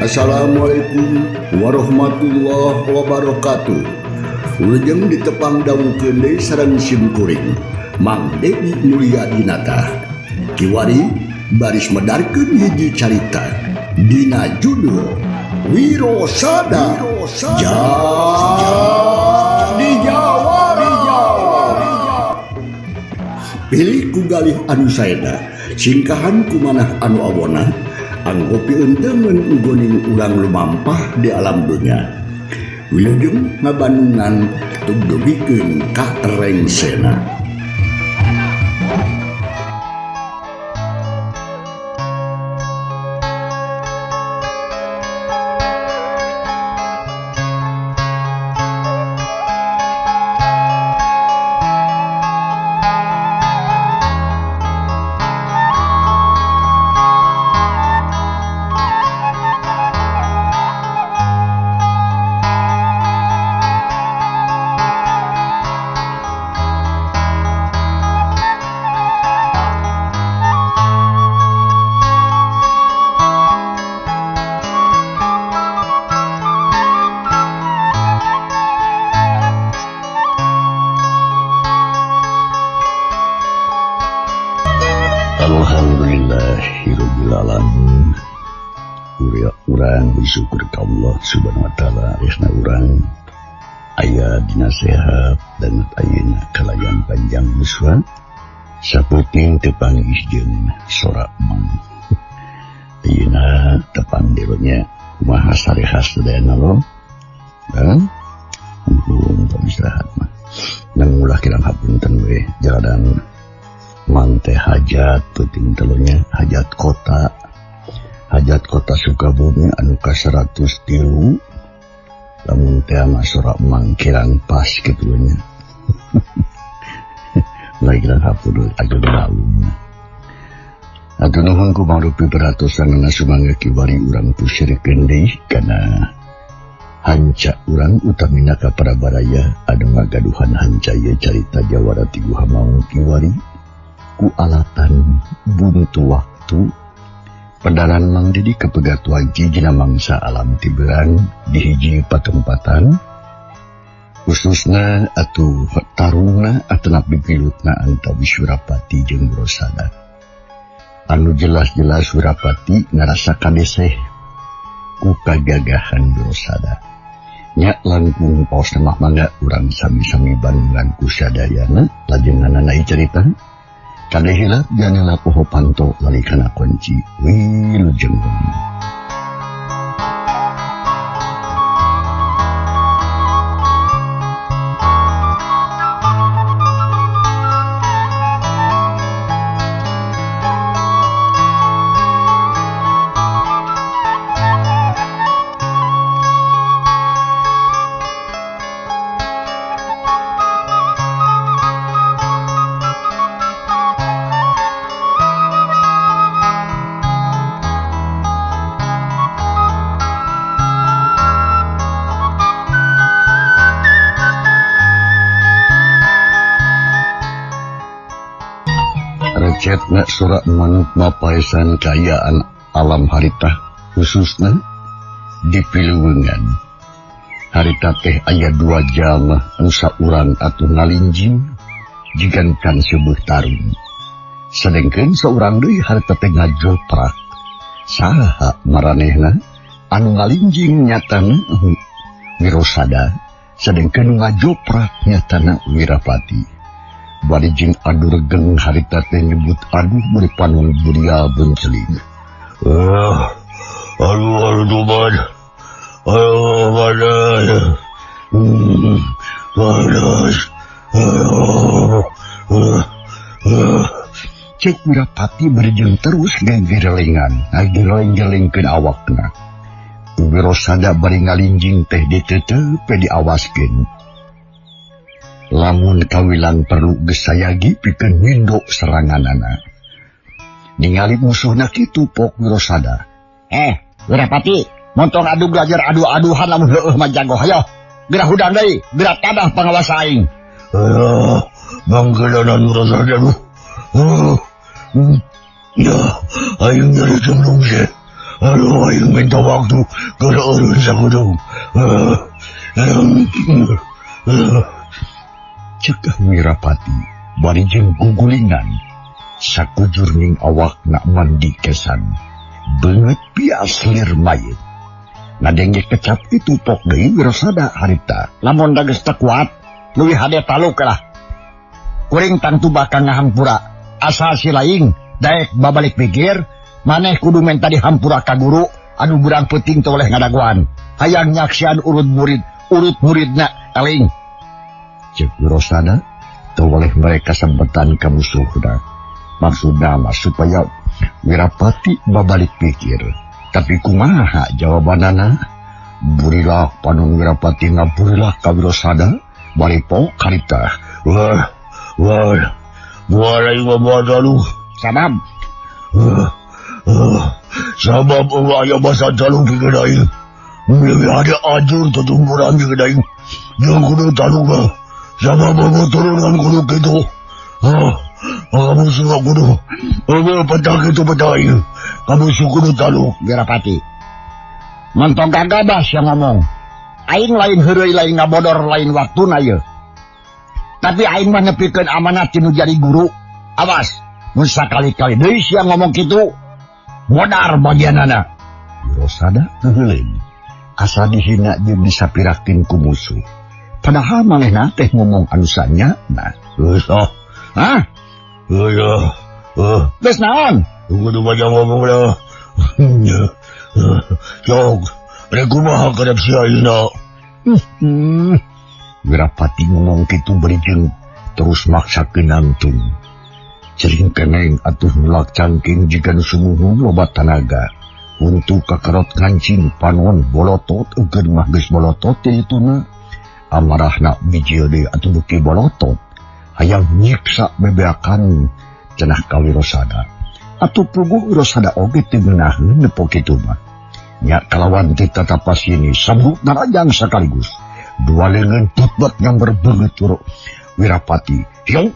Assalamualaikum warahmatullahi wabarakatuh. Wilujeng ditepang dangukeun deui sareng sim kuring Mang Dedi Mulyadinata. Kiwari baris medarkeun hiji carita dina judul Wirosada Jadi Jawara. Pilih ku galih anu saena, singkahan ku manah anu awona, anggo pieunteumeun ugoning urang lumampah di alam dunya. Wilujeng ngabandungan tugdugikeun ka rengsena. Alhamdulillahirabbil alamin. Urang bersyukur ka Allah Subhanahu wa taala resna urang aya dina sehat dan ayeuna kalayan panjang yuswa saputing teu panggih jeung sora mang. Ayeuna tepang deronya kumaha sarehas sadayana lo. Dan muhun tong istirahat mah. Nang ulah kirang hapunten we jaladan mang teh hajat penting telunya hajat kota Sukabumi anu ka 103 lamun teh mah sora mang kirang pas kitu nya. Lagi kirang hapur aja daun. Atuh nuhun ku mangrupi perhatosanana sumangga kiwari urang pusirikeun deui kana hanca urang utamina ka para baraya anu ngagaduhan hanca ieu carita Jawara ti Guha Maung kiwari ku alatan buntu waktu pedaran Mang Didi kepegat wanci dina mangsa alam tiberan di hiji patempatan khususna atuh tarungna atanapi pilutna antawis Wirapati jeung Wirosada anu jelas-jelas Wirapati ngarasa kadeseh ku kagagahan Wirosada nya langkung paos mah mangga urang sami-sami bandungan ku sadayana lajenganana carita kade hilap janela poho panto lalikana kunci wilujeng. Recetna surat manuk mapaesan kaayaan alam harita khususna di Piluwengan. Harita teh aya dua jalma anu saurang atuh ngalinjing jigan kan seubeut tarung. Sedengkeun saurang deui harita teh ngajoprak. Saha maranehna anu ngalinjing nyatana Wirosada, sedengkeun ngajoprak nyatana Wirapati. Bari jeung adu regeng harita teh nyebut aduh bari panon burial benceling. Aduh aduh bad. Aduh badan. Panas. Cek Wirapati bari jeung terus ngagerelengan, ngagereleng-gelengkeun awakna. Wirosada bari ngalinjing teh ditetep diawaskeun. Lamun kawilang perlu gesayagi pikeun nindok seranganana. Ningali musuhna kitu pok Wirosada. Wirapati, montong adu belajar adu-aduhan lamun heueuh mah jago hayo. Geura hudang deui, geura tadah pangawas aing. Manggedanan Wirosada duh. Ya, aing nyeri cenglung sih. Aduh, aing minta waktu keur eureun sakudu. Cek Wirapati bari jeung gugulingan sakujurning awakna mandi kesan. Beungeut pias lir mayit. Ngadenge kecap itu pok deui Wirasada harita. Lamun da geus teu kuat, leuwih hade taluk lah. Kuring tangtu bakal ngahampura. Asal si laing daek babalik pikir, maneh kudu menta dihampura ka guru anu burang peuting teu oleh ngadagoan. Hayang nyaksian urut murid, urut muridna eling. Cek Wirasada teu oleh mereka sambetan ka musuhna. Maksudna mah supaya Wirapati babalik pikir. Tapi kumaha jawabanana? Burilah panon Wirapati ngaburilah ka Wirasada bari pok harita. Wah, wah, wah, aing mah jaluh. Sabab? Sabab aya basa jaluh pikeun aing. Leuwih hade ajur tutumburan pikeun aing. Jeung kudu taluk mah. Sabab turunan kudu kitu. Kamu suka kudu. Petang kitu petang aing. Kamu suku taluk Wirapati. Mentong gagabah sia ngomong. Aing lain heureuy lain ngabodor lain waktuna ieu. Tapi aing mah nepikeun amanat ti nu jadi guru. Awas, mun sakali-kali deui sia ngomong kitu, modar bagianana. Wirasada heuleun. Asa dihina jeung disapirakeun ku musuh. Padahal manehna teh ngomong anu sanyana. Geus oh. Hah? Heuh. Geus naon? Kudu banyak ngomong lah. Sok, rek kumaha karep sia ayeuna? Wirapati ngomong kitu bari jeung terus maksakeun nangtung. Cering keneng atuh nulak cangking jiga nu sumuhun loba tanaga. Huntu kakarot ngancing panon bolotot eukeun mah geus bolotot teh dituna. Amarahna bijil deui atuh beuki bolotot. Hayang nyiksa bebeakan cenah ka Wirasada. Atuh puguh Wirasada oge teu ngeunaheun nepo kitu mah. Nya kalawan teh tatapas ini sabuk narajang sekaligus. Dua leungeun tutbet nyamber beungeut curug Wirapati. Hiung.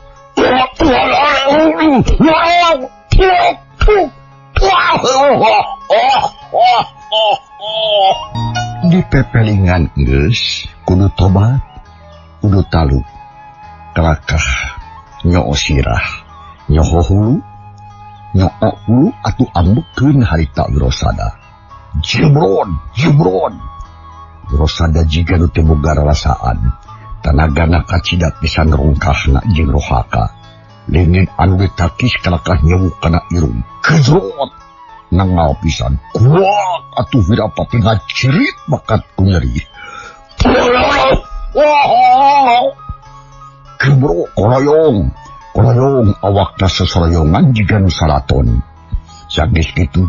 Di pepelingan geus kudu tobat, kudu taluk. Kelakah nyoo sirah, nyoho hulu, nyoo hulu atuh ambekeun harita Wirasada. Jebron, jebron. Wirasada jiga nu teu boga rarasaan. Tanagana kacidat pisan rongkahna jeung rohaka. Leungeun anu ditakis kalakah nyewuk kana irung. Kejrot. Nangal pisan. Kuat atuh Wirapati ngacirit bakat ku nyeri. Gebro koroyong, koroyong awakna sesoroyongan jiga nu salaton. Sageus kitu,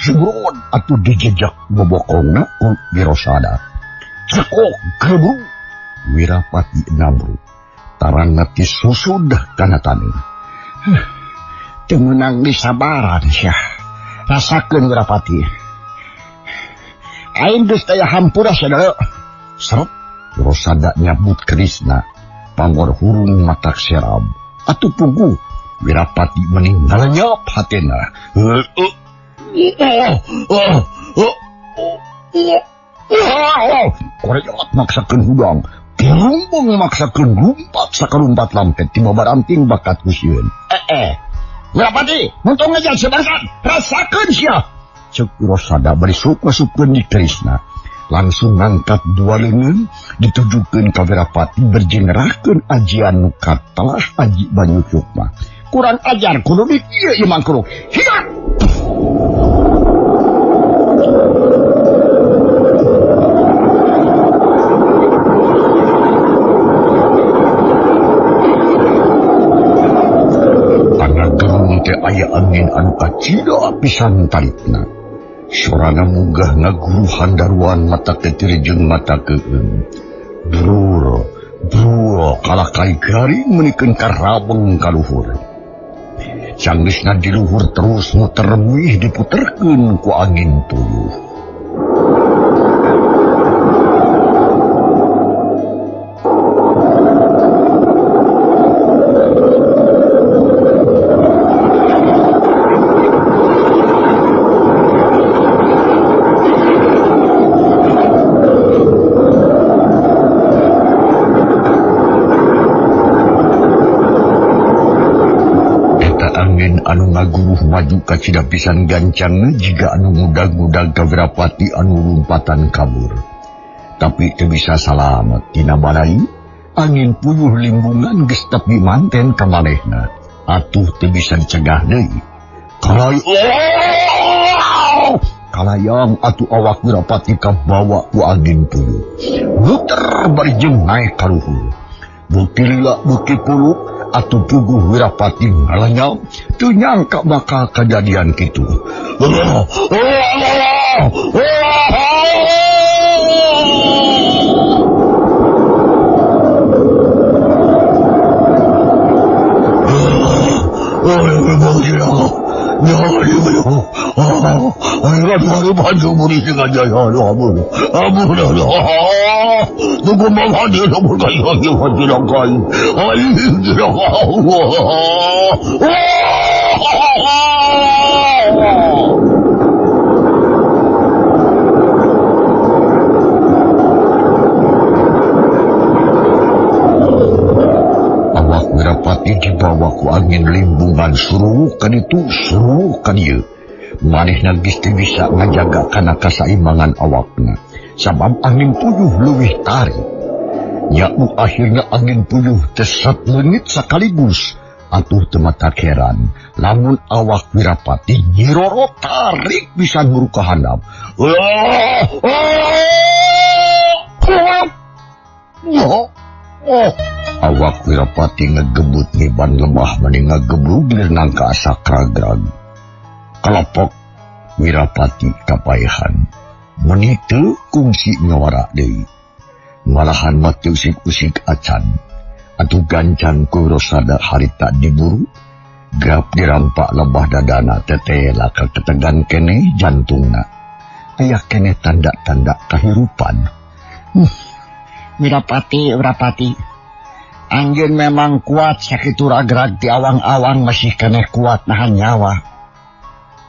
jebron atuh dijejak bobokongna ku Wirasada. Cekok gebro Wirapati namru. Tarangna ti susud kana taneuh. Teu meunang disabaran sia. Rasakeun Wirapati. Aing geus taya hampura sia deui. Seret Wirasada nyabut kerisna. Pangor hurung matak serab. Atuh puguh Wirapati mending ngalenyap hatena. Koreot maksakeun hudang. Gerumbung maksakeun lumpat sakalumpat lampet ti babaranting bakat ku sieun. Wirapati, untung aja sebangsat, rasakeun sia. Ceuk Wirasada bari sok masukkeun di kerisna. Langsung ngangkat dua leungeun ditujukeun ka Wirapati berjengerahkeun ajian nu katelah aji Banyu Sukma. Kurang ajar kudu di ieu ieu mangkruk. Hiat! Kana gerung teh aya angin anu kacida pisan tarikna. Sorana munggah ngaguruhan daruan mata ketir jeung mata keung. Brur, brur, kalakai garing menikeun karabeng ka luhur. Sanggeusna di luhur terus muter mih diputerkeun ku angin puyuh. ngaguruh maju kacida pisan gancangna jiga anu ngudag-ngudag ka Wirapati anu lumpatan kabur. Tapi teu bisa salamet tina balai, angin puyuh limbungan geus tepi manten ka manehna. Atuh teu bisa dicegah deui. Kalayang atuh awak Wirapati kabawa ku angin puyuh. Muter bari jeung naek ka luhur. Beuki lila beuki puluk atuh puguh Wirapati ngalanyap, teu nyangka bakal kajadian kitu. Awak Wirapati dibawa ku angin limbungan suruh ka ditu suruh ka dieu. Manehna geus teu bisa ngajaga kana kasaimbangan awakna. Sabab angin puyuh leuwih tarik. Nyamu akhirna angin puyuh tesat leungit sakaligus. Atuh teu matak heran lamun awak Wirapati nyiroro tarik pisan muru ka handap. Awak Wirapati ngegebut ngiban lemah mani ngageblug leunang ka asa kragrag. Kalopok Wirapati kapaehan. Meni teu kungsi ngawara deui. Malahan mah teu usik-usik acan. Atuh gancang ku Wirasada harita diburu. Grap dirampak lebah dadana tetela ka ketegan keneh jantungna. Aya keneh tanda-tanda kahirupan. Wirapati, Wirapati. Anjeun memang kuat sakitu ragrag ti awang-awang masih keneh kuat nahan nyawa.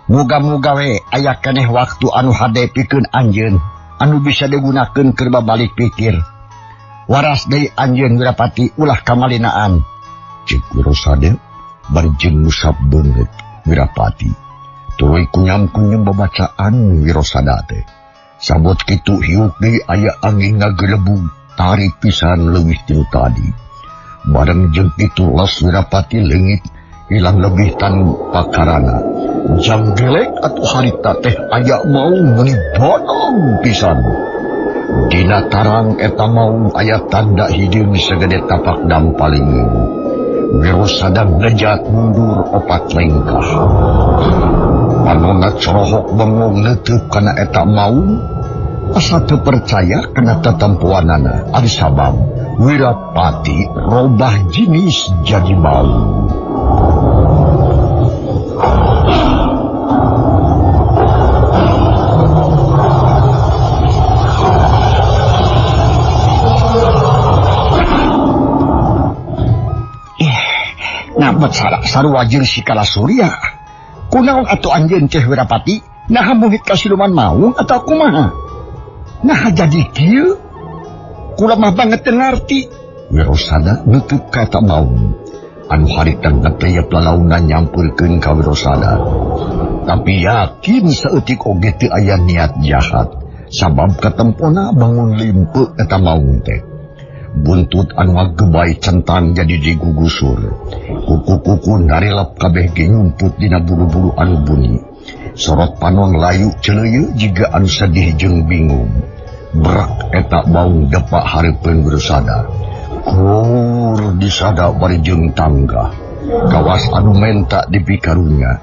Muga-muga we aya keneh waktu anu hade pikeun anjeun anu bisa digunakeun keur babalik pikir. Waras deui anjeun Wirapati ulah kamalinaan. Ceuk Wirasada bari jeung ngusap beungeut Wirapati. Tuluy kunyam-kunyam babacaan Wirasada teh. Sabot kitu hiuk deui aya angin ngagelebug tarik pisan leuwih ti nu tadi. Bareng jeung kitu los Wirapati leungit hilang lebih tanpa karana. Jam gelek atau harita teh aya maung meuni bodong pisan. Dina tarang eta maung aya tanda hideung sagede tapak dampalingin. Wirasada ngejat mundur opat lengkah. Panonna corohok bengong neuteub kana eta maung. Asa teu percaya kana tetempoanana. Ari sabab Wirapati robah jinis jadi maung. Nabet sarua jeung si Kalasurya. Kunaon atuh anjeun teh Wirapati? Naha mungit ka siluman maung atau kumaha? Naha jadi kieu? Kula mah banget teu ngarti. Wirasada nutup ka eta maung. Anu harita ngeteyep lalauna nyampeurkeun ka Wirasada. Tapi yakin saeutik oge teu aya niat jahat. Sabab katempona bangun limpe eta maung teh. Buntut anu ngagebay centang jadi digugusur. Kuku-kuku narilap kabeh ge nyumput dina bulu-bulu anu buni. Sorot panon layu celeuyeuh jiga anu sedih jeung bingung. Brak eta maung depak hareupeun Wirasada. Kur disada bari jeung tangga. Kawas anu menta dipikarunya.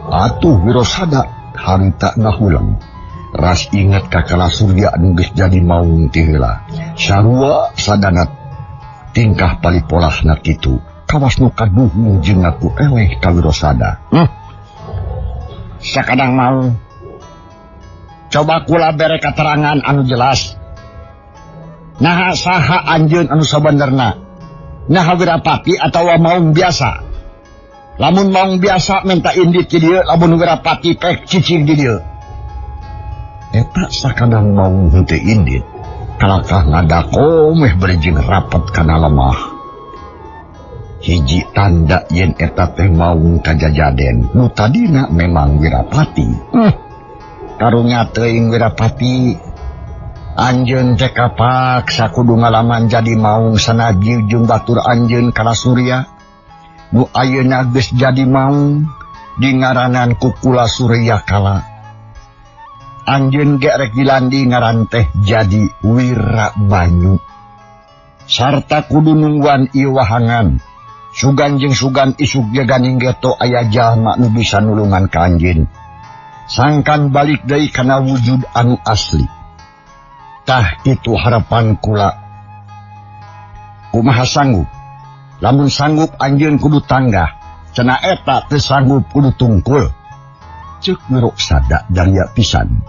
Atuh Wirasada harita ngahuleng. Ras inget ka Kalasurya anu geus jadi maung ti heula. Sarua sadana tingkah palipolahna kitu. Kawas nu kaduhung jeung ngaku eleh ka Wirasada. Sakadang maung. Coba kula bere katerangan anu jelas. Naha saha anjeun anu sabenerna? Naha Wirapati atawa maung biasa? Lamun maung biasa menta indit di dieu, lamun Wirapati pek cicing di dieu. Eta sakadang maung henteu indit, kalakah ngadako meh bari jeung rapat kana lemah. Hiji tanda yen eta teh maung kajajaden nu tadina memang Wirapati. Karunya teuing Wirapati anjeun teh kapaksa kudu ngalaman jadi maung sanaji jeung batur anjeun Kala Surya. Nu ayeuna geus jadi maung dingaranan ku Kula Surya Kala. Anjeun ge rek dilandi ngaran teh jadi Wira Banyu. Sarta kudu nungguan ieu wahangan. Sugan jeung sugan isuk jaganing geto aya jalma nu bisa nulungan ka anjeun. Sangkan balik deui kana wujud anu asli. Tah itu harapan kula. Kumaha sanggup? Lamun sanggup anjeun kudu tanggah, cenah eta teu sanggup kudu tungkul. Ceuk Wirosada daria pisan.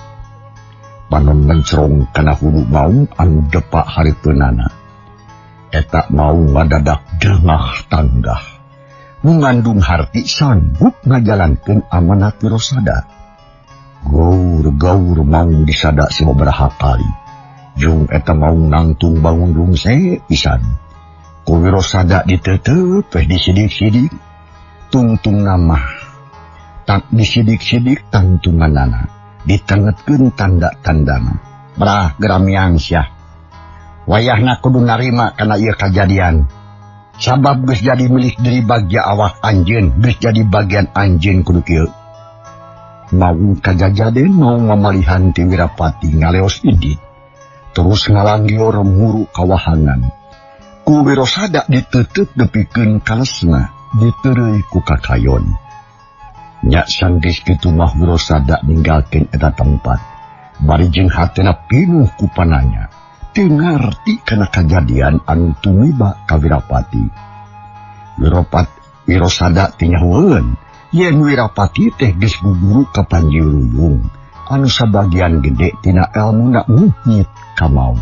Panon mencrong kana hulu maung anu depak hareupeunana. Eta mau ngadadak dengah tanggah. Nu ngandung harti sanggup ngajalankeun amanat Wirosada. Gaur-gaur maung disada sababaraha kali. Jung eta maung nangtung bangun rungse pisan. Ku Wirosada diteuteup teh disidik-sidik. Tungtung nama. Tak disidik-sidik tangtunganana. Ditengetkeun tanda-tandana. Brah geramiang sia. Wayahna kudu narima kana ieu kajadian. Sabab geus jadi milik diri bagja awak anjeun, geus jadi bagian anjeun kudu kieu. Maung kajajaden mau ngamalihan ti Wirapati ngaleos indit. Terus ngalanggior muru kawahangan. Ku Wirosada ditutup depikeun kalesna, diteureuy ku kakayon. Nya sanggeus kitu mah Wirosada ninggalkeun eta tempat. Bari jeung hatena pinuh ku pananya. Teu ngarti kana kajadian anu tumiba ka Wirapati. Wirosada teh nyahoeun yen Wirapati teh geus guguru ka Panji Ruyung anu sabagian gede tina elmuna muhit ka maung.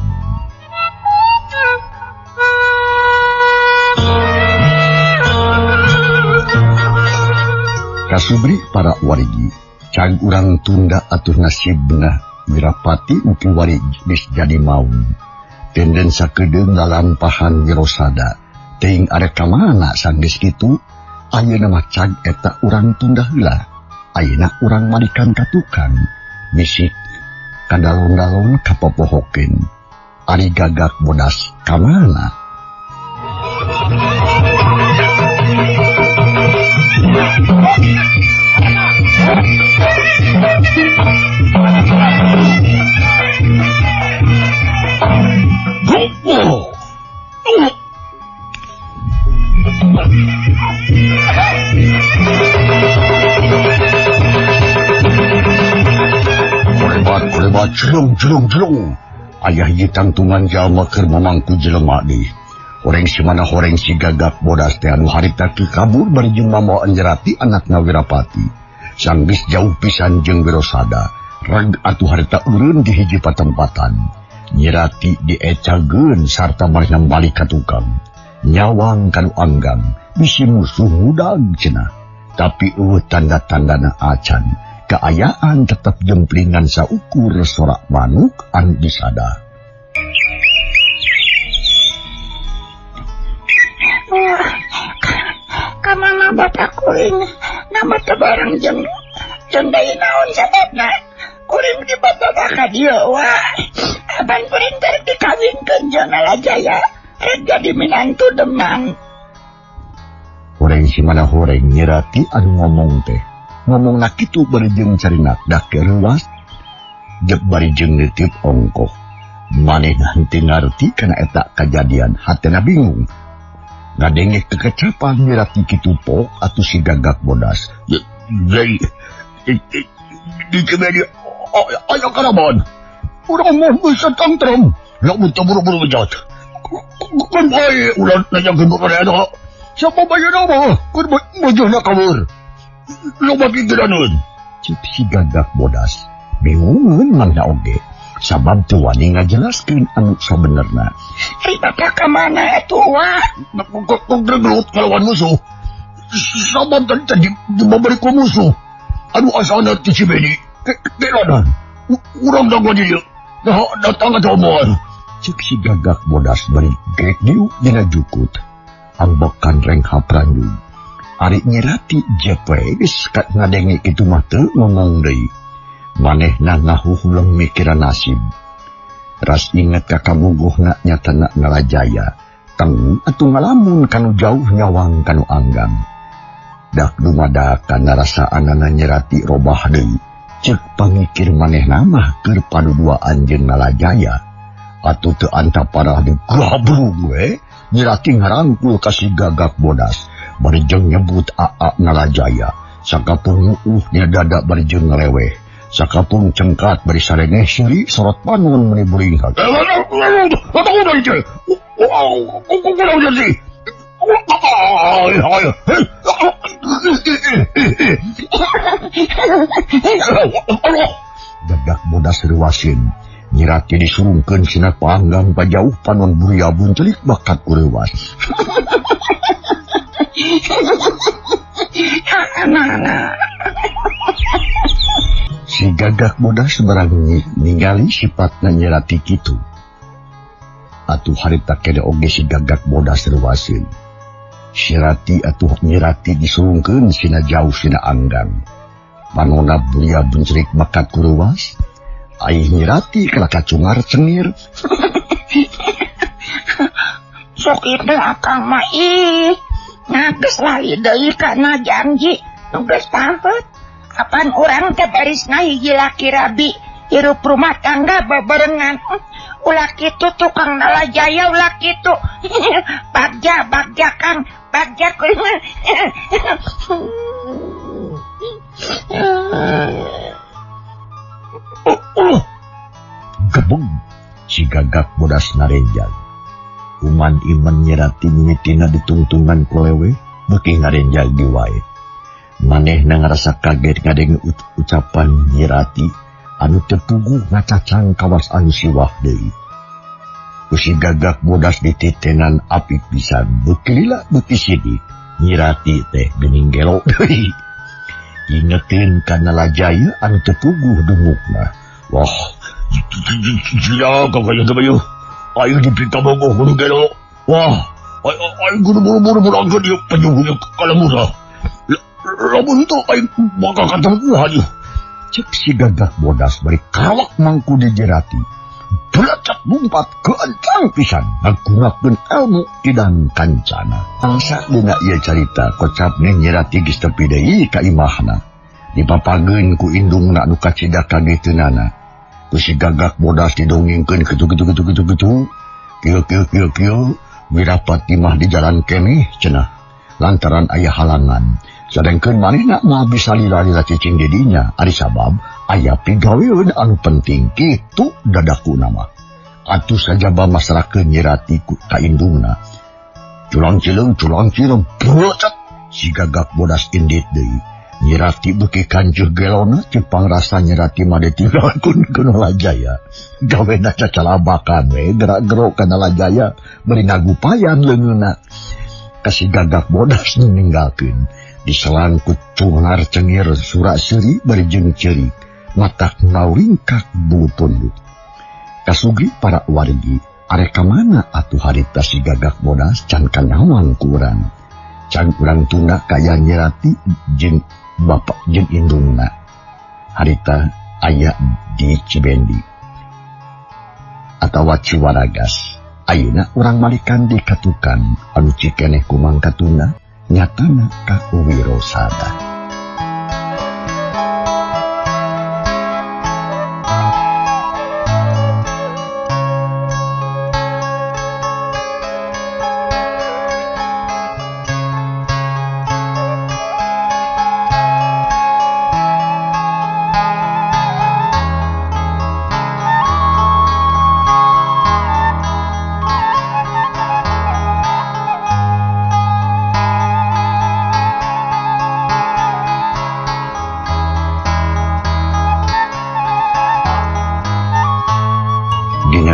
Kasubri para warigi, cag urang tunda atuh nasibna Wirapati uki warigi geus jadi maung. Tenden sakedeung lalampahan Wirosada, teuing arek ka mana sanggeus kitu, ayeuna mah cag eta urang tunda heula. Ayeuna urang malikan ka tukang, bisik kadalon-dalon kapopohokeun. Ari gagak bodas ka mana? Kolebat, jelung, jelung, jelung. Ayah hiji tangtungan jalma keur mamangku jelema deui. Horeng si mana horeng si gagak bodas teh anu harita teu kabur bari jeung mamawa Anjarati anakna Wirapati. Sanggeus jauh pisan jeung Wirosada. Reg atuh harita eureun di hiji patempatan. Nyirati diecageun sarta manehna balik ka tukang. Nyawang kanu anggang, bisi musuh mudag cenah. Tapi eueuh tanda-tandana acan. Kaayaan tetap jemplingan saukur sorak manuk anu disada. Kamana bapak kuring nama teu bareng jeung deui naon sababna kuring dibawa ka dieu wah. Aban kuring teh dikawinkeun jeung Nalajaya rek jadi minantu Demang. Horeng si mana horeng Nyirati anu ngomong teh. Ngomong nak kitu bari jeung carinak dak reuas jep bari jeung nitip ongkoh. Manehna henteu ngarti kana eta kajadian, hatena bingung. Ngadenge kekecapan Nyirati kitu pok atuh si gagak bodas. Deui di kebedi aya karaban. Urang mah bisa tangtrem. Lamun teu buru-buru bejat. Kan bae ulah nanyakeun ka eta. Siapa bae nama? Kun bojona kabur. Loba pikiranun. Cek si gagak bodas. Bingungeun manehna oge. Sabab teu wani ngajelaskeun anu sabenerna. Ari bapak ka mana atuh wah? Kok ngalawan musuh. Sabab tadi dibabari ku musuh. Anu asalna ti Cibeni. Keladan. Urang dagoan di dieu. Nah, datang ka moal. Cek si gagak bodas bari grek diuk dina jukut. Ambekan renghap pranjug. Ari Nyirati jepe geus ngadenge kitu mah teu ngomong deui. Manehna ngahuhuleng mikiran nasib. Ras inget ka kabogohna nyatana Nalajaya. Teng atuh ngalamun kanu jauh nyawang kanu anggang. Dak dumadak kana rasaanana Nyirati robah deui. Ceuk pangikir manehna mah keur paduduaan jeung Nalajaya. Atuh teu antaparah deui gabrug we. Nyirati ngarangkul ka si Gagak Bodas bari jeung nyebut aa Nalajaya. Sakapung uuh nya dada bari jeung ngaleweh. Sakapung cengkat bari sarengeh seuri sorot panon meuni buringhak. Gagak Bodas reuwaseun. Nyirati disurungkeun sina panggang pajauh panon buria buncelik bakat ku reuwas. Si Gagak Bodas barang ningali sifatna Nyirati kitu. Atuh harita kene oge si Gagak Bodas reuwaseun. Sirati atuh Nyirati disurungkeun sina jauh sina anggang. Panona buria buncelik bakat ku reuwas. Aih Nyirati kalah kacungar cengir. Sok itu akang mah ih. Geus lali deui kana janji nu geus taheut. Kapan urang teh barisna hiji laki rabi hirup rumah tangga bebarengan. Ulah kitu tukang Nalajaya ulah kitu. Bagja bagja Kang, bagja kuring. Gebeng si Gagak Bodas narenjag. Uman iman Nyirati mimitina ditungtungan ku lewe beuki ngarenjag di wae. Manehna ngarasa kaget ngadenge ucapan Nyirati anu teu puguh ngacacang kawas anu siwah deui. Ku si Gagak Bodas dititenan apik pisan beuki lila beuki sidik. Nyirati teh geuning gelo deui. Ingetin ka Nalajaya anu teu puguh dungukna. Wah, gila kagak bayu. Ayo dipita bogoh kudu gelo. Wah, ayo kudu buru-buru berangkat dia penyuguhnya kalamura. Lamun tu ayo bakal ketemu aja. Cek si Gagak Bodas bari kawak mangku di Nyirati. Belacak lumpat kencang pisan ngagunakeun ilmu kidang kancana. Angsa dina ieu carita kocap Nyirati geus tepi deui ka imahna. Dipapageun ku indungna anu kacida kageteunana. Ku si Gagak Bodas didongengkeun kitu kitu kitu kitu kitu. Kieu kieu kieu kieu wirapati mah di jalan keneh cenah. Lantaran aya halangan. Sadengkeun manehna moal bisa lila-lila cicing di dinya ari sabab aya pigaweun anu penting kitu dadakuna mah. Atuh sajaba masrahkeun Nyirati ku ka indungna. Culang cileung beucat si Gagak Bodas indit deui. Nyirati beuki kanjuh gelona ceuk pangrasa Nyirati mah ditinggalkeun ku Nalajaya. Gawena cacalabakan we gerak-gerok ka Nalajaya bari ngagupayan leungeunna. Ka si Gagak Bodas nu ninggalkeun. Diselang ku cungar cengir surak seuri bari jeung ceurik. Matak ngauringkak bulu punduk. Kasugi para wargi, arek ka mana atuh harita si Gagak Bodas can kanyawang ku urang. Can urang tunda kaya Nyirati jeung bapak jeung indungna. Harita aya di Cibendi atawa Ciwaragas. Ayeuna urang malikan di katukan anu cikeneh kumang katuna nyatana ka Wirosada.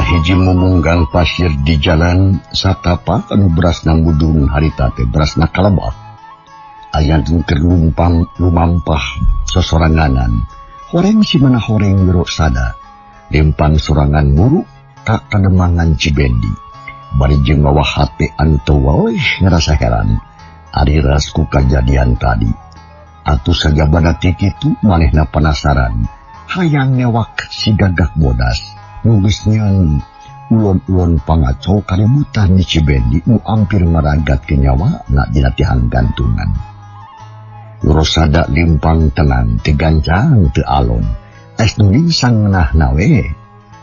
Hiji mumunggang pasir di jalan satapak anu berasna mudun harita teh berasna kalebak. Aya nu keur lumampah sosoranganan. Horeng si mana horeng Wirosada. Lempang sorangan muru ka kademangan Cibendi. Bari jeung mawa hate anu teu weleh ngarasa heran ari ras ku kajadian tadi. Atuh sajabana ti kitu manehna penasaran hayang newak si Gagak Bodas nu geus nyieun ulon-ulon pangacau kaributan di Cibendi nu ampir maragat ke nyawa na dina tihang gantungan. Wirosada limpang tenang teu gancang teu alon es nu lingsang ngeunahna we.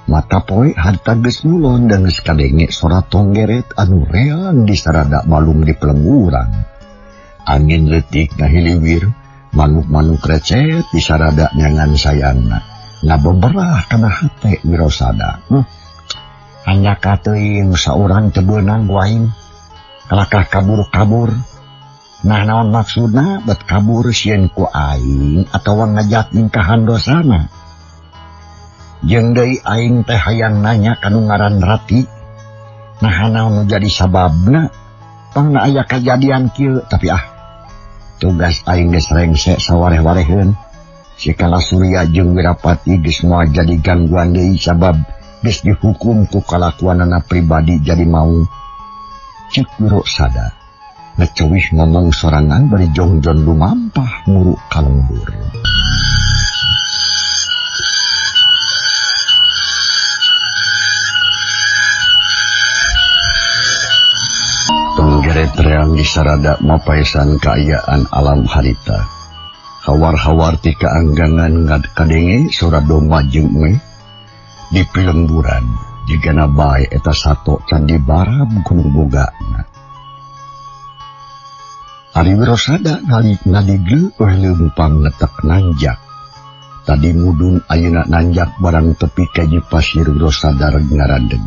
Mata poe harta geus ngulon dan geus kadenge sora tonggeret anu reang disarada malung di pelemburan. Angin leutik ngahiliwir, manuk-manuk recet disarada nyangan sayangna. Ngabeberah kana hate Wirosada. Hanya kateuing saurang teu beunang ku aing. Kalakah kabur-kabur. Nah naon maksudna bet kabur sieun ku aing atawa ngajak ningkahan dosana. Jeung deui aing teh hayang nanya kanu ngaran Rati. Nah naon nu jadi sababna pangna aya kajadian kieu tapi ah tugas aing geus rengse sawareh-wareheun. Si Kala Surya jeung Wirapati geus moal jadi gangguan deui sabab geus dihukum ku kalakuanana pribadi jadi mau. Ceuk Wirosada ngecewih ngomong sorangan bari jongjon lumampah muru ka lembur. Tonggeret reang disarada mapaesan kaayaan alam harita. Hawar-hawar ti kaanggangan kadenge sora domba jeung we di pilemburan jigana bae eta sato candi barab gunung bogana. Ari Wirosada ngadigleuk we leumpang ngetek nanjak. Tadi mudun ayeuna nanjak barang tepi ka hiji pasir Wirosada reg ngarandeg.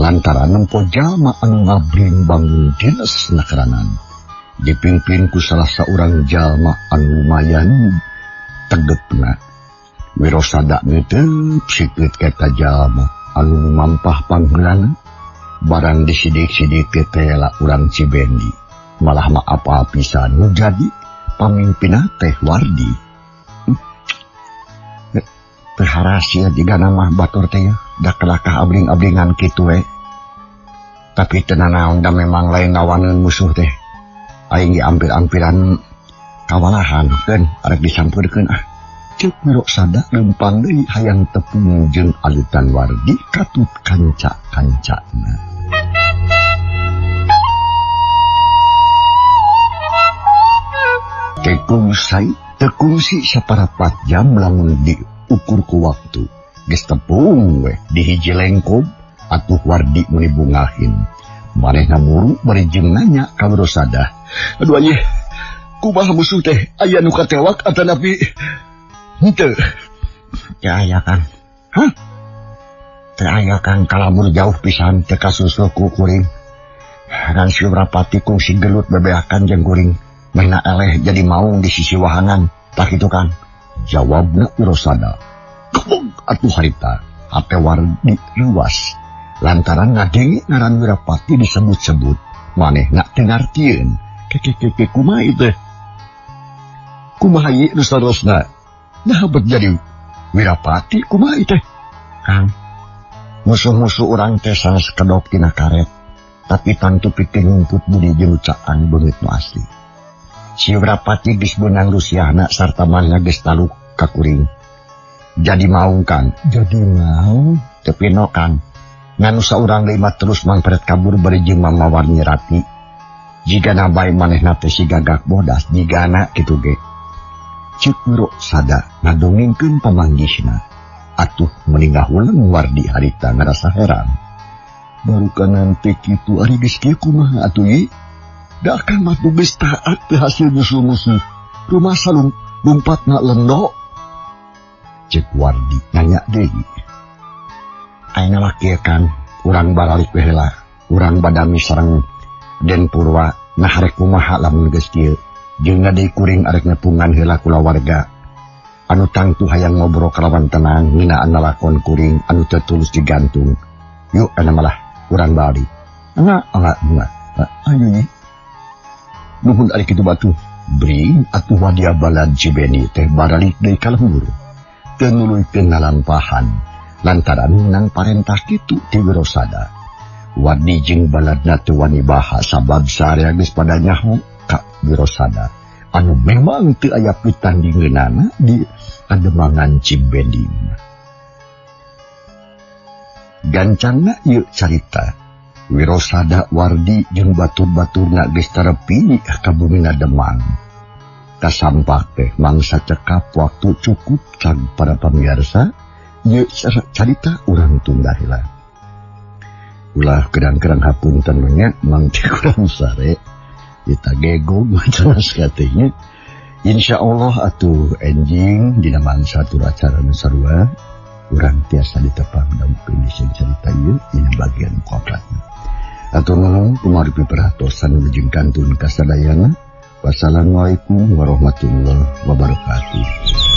Lantaran nempo jalma anu ngabring bangun dinas nakaranan. Dipimpin ku salah saurang jalma anu lumayan tegepna. Wirosada ngetep sikeut ka eta jalma anu mampah pangheulana. Barang disidik-sidik teh tela urang Cibendi. Malah mah apa pisan nu jadi pamimpinna teh Wardi. Teu harasia jigana mah batur teh da kelakah abling-ablingan kitu we. Tapi teu nanaon da memang lain ngawaneun musuh teh. Aing ge ampir-ampiran kawalahan keun arek disampeurkeun ah. Ceuk Wirosada leumpang deui hayang tepung jeung alutan Wardi katut kanca-kancana. Tekungsi saparapat jam lamun diukur ku waktu. Geus tepung we di hiji lengkob atuh Wardi meuni bungahin. Manehna muru bari jeung nanya ka Wirosada. Aduh anjing, kumaha musuh teh aya nu katewak atanapi henteu? Teu aya Kang. Hah? Teu aya Kang, kalamur jauh pisan teu kasusul ku kuring. Ngan si Wirapati kungsi gelut bebeakan jeung kuring. Mehna eleh jadi maung di sisi wahangan. Tak itu Kang. Jawabna Wirosada. Gebog atuh harita. Hate Wardi reuas. Lantaran ngadenge ngaran Wirapati disebut-sebut. Manehna teu ngartieun. Keke kumaha ieu teh? Kumaha ieu nu sarosna? Nah bet jadi Wirapati kumaha ieu teh? Kang, musuh-musuh urang teh sanes kedok tina karet. Tapi tangtu pikeun nyumput budi jeung caan beungeut nu asli. Si Wirapati geus beunang rusiahna sarta manehna geus taluk ka kuring. Jadi maung Kang. Jadi maung? Teu pino Kang. Ngan saurang deui mah terus mangperet kabur bari jeung mamawar Nyi Rati. Jigana bae manehna teh si Gagak Bodas jigana kitu ge. Ceuk Wirosada ngadongengkeun pamanggihna. Atuh meuni ngahuleng Wardi harita ngarasa heran. Baru kanan teh kitu ari geus kieu kumaha atuh ye? Da akang mah geus taat teu hasil musuh-musuh. Rumasa lumpatna lendo. Ceuk Wardi nanya deui. Ayeuna mah kieu Kang, urang baralik we heula. Urang badami sareng Den Purwa nah rek kumaha lamun geus kieu. Jeung deui kuring arek nepungan heula kulawarga. Anu tangtu hayang ngobrol kalawan tenang ngeunaan lalakon kuring anu teu tulus digantung. Yuk ana malah urang balik. Enggak. Ayo ye. Nuhun ari kitu batu. Bring atuh wadia balad Cibeni teh baralik deui ka lembur. Teu nuluykeun ngalampahan lantaran menang parentah kitu ti Wirosada. Wardi jeung baladna teu wani baha sabab sarea geus pada nyaho ka Wirosada anu memang teu aya pitandingeunana di Kademangan Cibending. Gancangna ieu carita Wirosada Wardi jeung batur-baturna geus tarepi ka bumina Demang. Kasampak teh mangsa cekap waktu cukup cag para pamirsa ieu carita urang tunda heula. Ulah kerang-kerang hapunten nya mang teh kurang sare kita gegong jelas katanya. Insyaallah atuh enjing dina mangsa atur acara nu sarua urang tiasa ditepang dangukeun carita ieu dina bagian kopratna. Atur nuhun kumargi piperhatosan wilujeng kantun kasadayana. Wassalamualaikum warahmatullahi wabarakatuh.